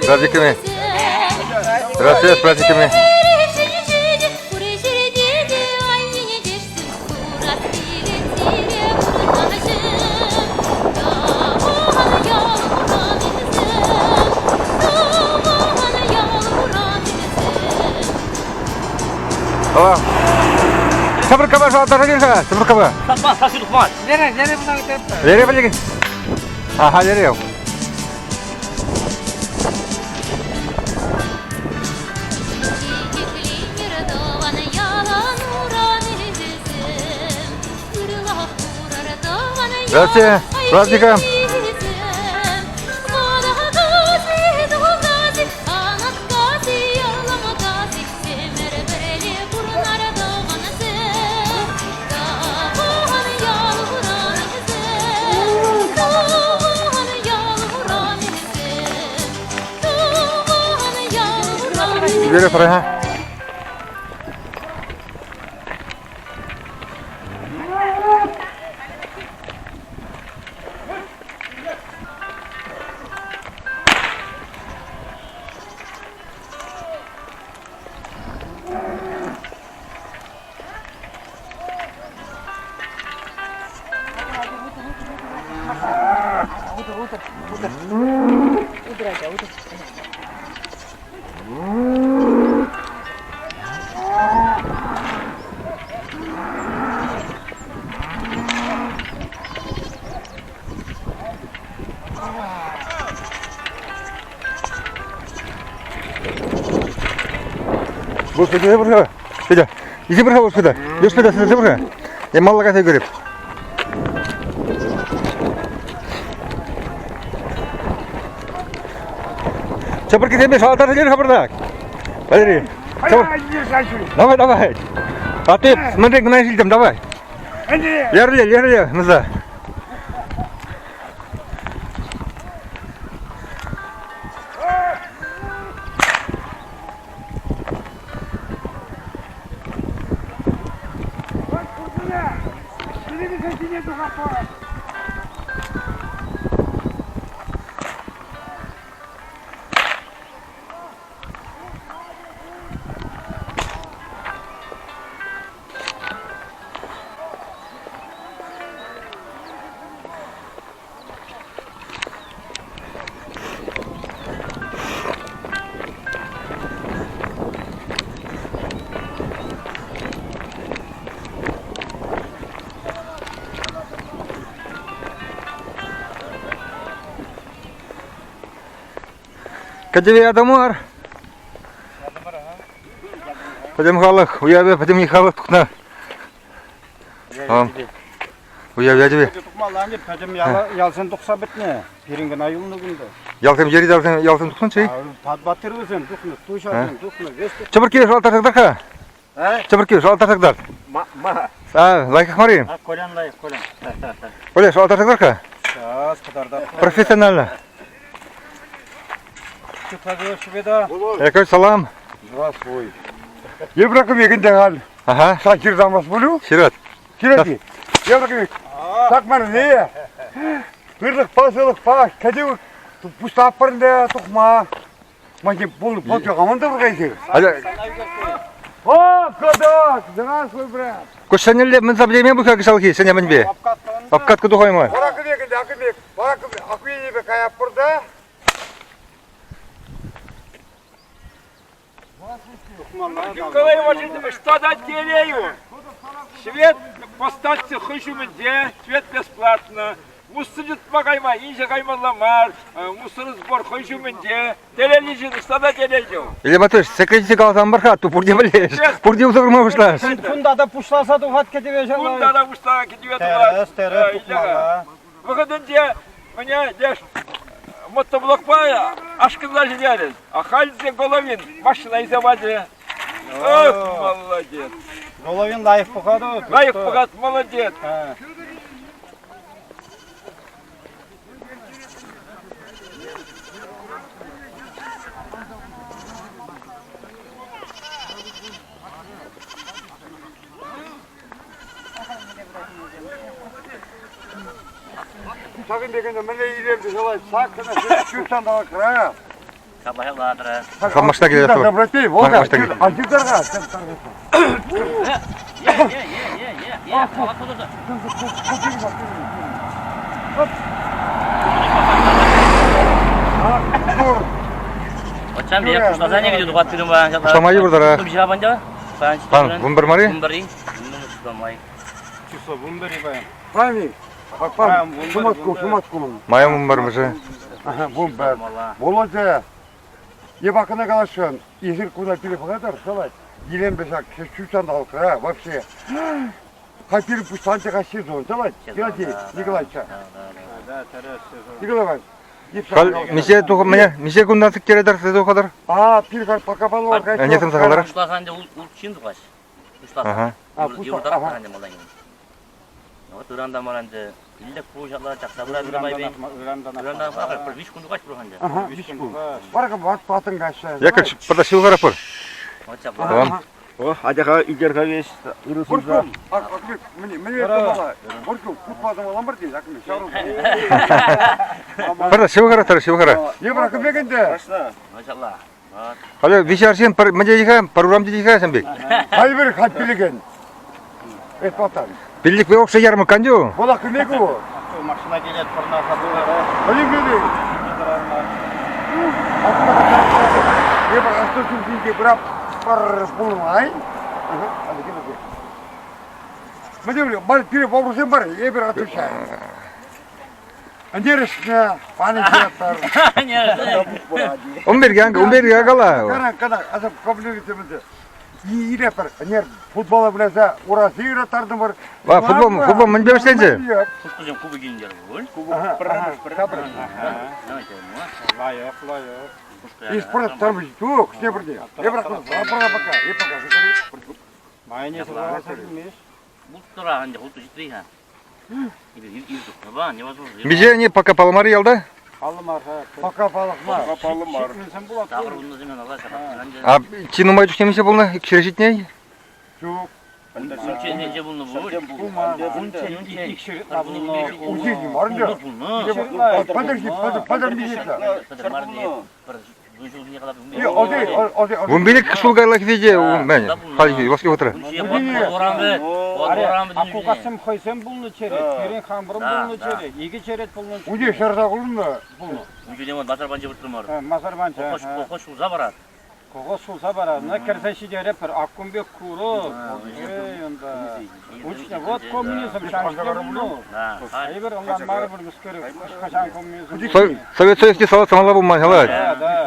Праздниками. Здравствуйте, с праздниками. Сабыркаба шалтарагинха, сабыркаба. Сатма, сасы тухман. Лере, лере буна Лере билигин. Аха, лере. Здравствуйте, с праздником! Вера Фрага. Господи, бұрға. Федя, иди бұрға, господи. Господи, сюда бұрға. Я мало кафе говорит. Чапырки тебе шалтар сидишь, хабардак. Валерий. Давай, давай. А ты смотри, на там, давай. Лерле, лерле, назад. Кӗтӗве ятӑмӑр. Пӗтӗм халӑх уявӗ, пӗтӗм халӑх тухнӑ. Уяв ячӗпе. Тухмалла ӗнтӗ, пӗтӗм яла ялсем тухса пӗтнӗ. Пирӗн кӑна юлнӑ кунта. Ялсем йӗри ялсем, ялсем тухнӑ-ши? Патбаттыр вӗсем тухнӑ, Туҫасем тухнӑ, вес тухнӑ. Чӑпӑркки шалтарсах-ха. Чӑпӑркки шалтарсах Ма, ма. А, лайӑхах мар-и? А, Колян лайӑх, Колян. Коля, шалтарсах-ха. Сейчас, кӑтартап. Профессионально. Яков, салам. Здравствуй. Еврокомик ӗнтӗ Ага. Сан ҫыртамас пулю? Ҫырать. Ҫырать-и? Еврокомик. Так мар не. Ырлӑхпа, сывлӑхпа, кӗтӳ пуҫлатпӑр ӗнтӗ тухма. Ман пул пул та кайсир. О, кодак! Здравствуй, брат. Кушанелле мӗн саблеме пуха кӑҫалхи ҫӗнӗ мӗнпе? Обкатка тухайман. Баракыбек ӗнтӗ, акыбек. Баракыбек, акуенепе каяппӑр та. Николай Иванович, ӑҫта та телей Свет поставьте хӑй ҫумӗнче, свет бесплатно. Мусор йӑтма кайма, инҫе каймалла мар. Мусор сбор хӑй ҫумӗнче. Телейлӗ ҫын ӑҫта та телейлӗ. Илья Матвеевич, секретчик каласан пар-ха, ту пурте пӗлеш. Пурте усӑ курма пуҫлаш. Кунта та пуҫласа тухать кӗтӗве ҫавна. Кунта та пуҫласа кӗтӗве тухать. Тӗрӗс, тӗрӗс тухмалла. Вӑхӑтӗнче мӗне леш мотоблокпа ашкӑнса ҫитерӗҫ. А халь те Головин машина илсе пачӗ. Ох, молодец. Головин лайӑх пӑхать. Лайӑх пӑхать, молодец. Ҫакӑн пек ӗнтӗ мӗнле илемлӗ ҫӑлать. Саккӑна ҫут ҫанталӑкра. Машина килет. Доброты, Волга, антитарға. Очам я пуҫласа не кӗтӳ тухать пирӗн паян. Пуҫлама йывӑртарах. Пан, 11 мар-и? 11-и. Пуҫламай. Число 11-и паян. Правильно. Папа, шуматку, шуматку. Мая 11-мӗшӗ. Ага, 11. Володя, Ебакына каласшӑн, эсир кунта пире пӑхатӑр, шалать. Илемлӗ ҫак ҫут ҫанталӑкра вообще. Халь пирӗн пуҫланчӗ-ха сезон, шалать. Геннадий Николаевича. Да, тӗрӗс сезон. Николай Иванович. Халь миҫе тух мӗне миҫе кунтан сиктеретӗр сиз тухатӑр? А, пир халь пока баллон Ӗнесем сахалрах. Пуҫласан ӗнтӗ улт ҫын тухаҫ. Пуҫласан. Ага. Йывӑртарах ӗнтӗ малтан. Вот ыран мар ӗнтӗ. Пиллӗк пуҫ ҫапла чакса пырать майпен. Ырандан Ырандан пӗр виҫ кун тухаҫ пур ӗнтӗ. Ага, виҫ кун. Барга ват патын каҫҫа. Яков, пӑрта ҫывхара пыр. Вот ҫапла. Tamam. О, атяха ӳкер-ха веҫ, ырӑ сунса. Буркум, мӗне мӗне тумалла? Буркум, кутпа тумалла мар те, якме, ҫаврӑм. Пӑрта ҫывхара тӑр, ҫывхара. Евра кӗмек ӗнтӗ. Вот ҫапла. Вот. Халӗ виҫӗ арҫын пӗр мӗн тет-ха, пӗр урам тет-ха сан пек. Хайбер хать пилекен. Эс патан. Пиллӗкпе окша ярмӑк кандю. Бола кӗмек у. Машина килет, пӑрна хатура. Пӗлим пӗлим. Эпир аслӑ ҫулсенче пыра пар пулмай. Мӗне бар пире вопросем бар, эпир отвечаем. Ӗнерӗшне панӑ ҫыраттар. Он берге, он берге кала. Кана, кана, аса проблемы Илепӗр, ӗнер футбола выляса урасы юраттартӑмӑр. Ва, футбол, футбол мӗнпе вӗҫленчӗ? Кусем кубок илнӗ пуль. Пӗрремӗш, пӗрремӗш. Лайӑх, лайӑх. Из пӑраттармӑш тух, тепӗр те. Эпир пока, пока. И пока. Майонез лайӑх килмест. Улттӑра ӗнтӗ, улттӑ ҫитри-ха. Ир невозможно. Миҫе ӗне пока паллӑ мар ялта? Паллӑ мар-ха. Пока паллах мар. Пока паллӑ мар. Ҫитмӗлсем пулать. Тавр уннӑсем ала ҫапах. А чи нумай чухне миҫе пулнӑ? Икҫӗре ҫитнӗ? Ҫук. Унччен пулнӑ пуль. Унччен, унччен. Икҫӗр ытла пулнӑ. Унччен мар ӗнтӗ. Пулнӑ. Пӗтӗр, пӗтӗр, пӗтӗр миҫе. Пӗтӗр мар пӗр 15 ҫул каялла хисете мӗн, хальхи юлашки вӑхӑтра. Аккукассем хӑйсем пулнӑ черет, пирӗн хамӑрӑн пулнӑ черет, икӗ черет пулнӑ. Унче ҫӗрса пулнӑ пулнӑ. Унче масар панче выртрӑмӑр. Масар панче. Колхоз ҫулса парать. Колхоз ҫулса парать. На кӗрсе ҫитерепӗр. Аккум пек курӑк. Эй, унта. Учне, вот коммунизм шанчӑклӑ пулнӑ. Эпир ӑнланмарӑмӑр мӗскер хӑҫан коммунизм. Совет Союзне салат самала пулман халать.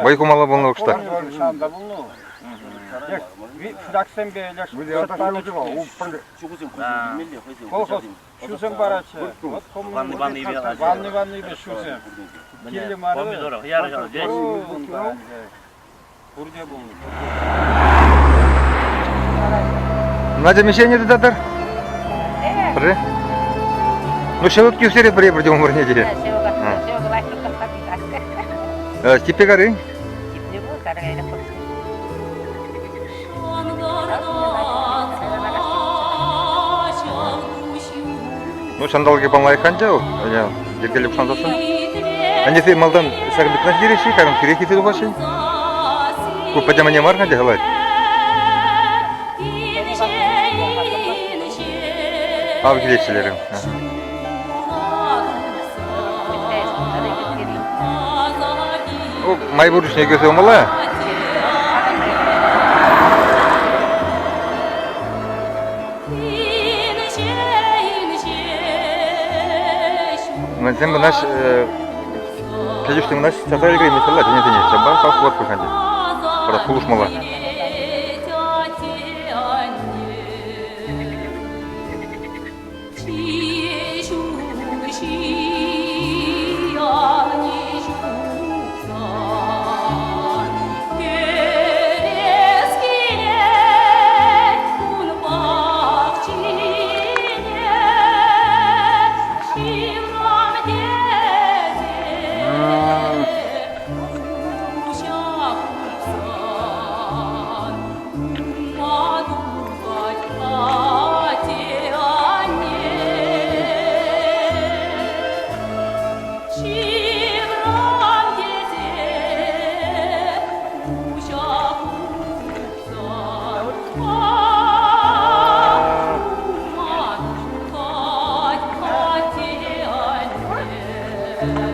Вӑй хумалла пулнӑ укҫа. Шанда пулнӑ. Флягсемпе леш колхоз ҫусем паратчӗ. Вот коммунизм. Ванны-ванныпе ҫусем. Кирлӗ мар. Помидор, хыяр, Пурте пулнӑ. Надя миҫе ӗне тытатӑр? Пӗрре. Ну, ҫӑлӑк ӳстере пӗре пӗрте умӑрне те. Типпе кари? Ну, ҫанталӑкӗ пан лайӑх ӗнтӗ, йӗркеллӗ пуҫлансассӑн. Ӗнесем малтан ҫакӑн пек кӑна кайран хире хисе тухаҫҫӗ. Ку пӗтӗм ӗне мар-ха те халать. Ав килеҫҫӗ лерем. Ну, май пур чухне кӗрсе умалла. Мӗнсем кӑна кӗтӳҫсем кӑна часа ӗлкӗреймеҫҫӗ тӗне-тӗне. Ҫавӑнпа халӑх пулать пуль ӗнтӗ. Вара пулӑшмалла. Thank you.